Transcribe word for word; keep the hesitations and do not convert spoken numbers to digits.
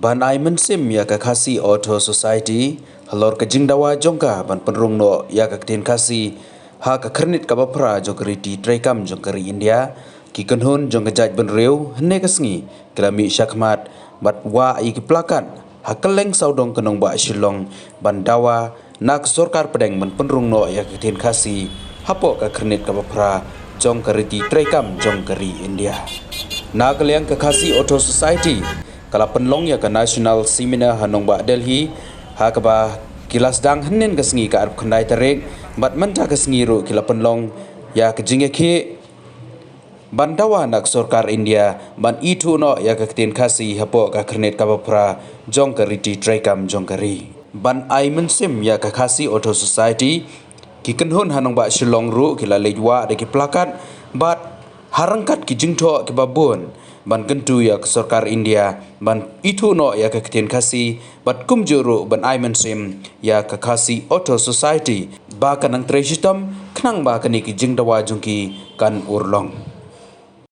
Ban ai mynsiem ïa ka Khasi Auto Society halor ka jingdawa jong ka ban pynrung noh ïa ka ktien Khasi ha ka khyrnit kaba phra jong ka riti treikam jong ka ri India, ki kynhun jong ka jaitbynriew hynne ka sngi ki la mih shakhmat bad wah ïa ki plakat ha kylleng sawdong ka nongbah Shillong ban dawa na ka sorkar pdeng ban pynrung noh ïa ka ktien Khasi hapoh ka khyrnit kaba phra jong ka riti treikam jong ka ri India. Na ka liang ka Khasi Auto Society ka la pynlong ïa ka National Seminar ha nongbah Delhi, ha kaba ki la sdang hynnin ka sngi ka arphew khyndai tarik, bad mynta ka sngi ruh ki la pynlong ïa ka jingïakhih ban dawa na ka sorkar India ban ithuh noh ïa ka ktien Khasi hapoh ka khyrnit kaba phra jong ka riti treikam jong ka ri. Ban ai mynsiem ïa ka Khasi Auto Society, ki kynhun ha nongbah Shillong ruh ki la leit wah da ki plakat bad ha ryngkat ki jingthoh kiba bun ban kyntu ïa ka sorkar India ban ithuh noh ïa ka ktien Khasi bad kumjuh ruh ban ai mynsiem ïa ka Khasi Auto Society ba kan nang trei shitom khnang ba kane ki jingdawa jong ki kan urlong.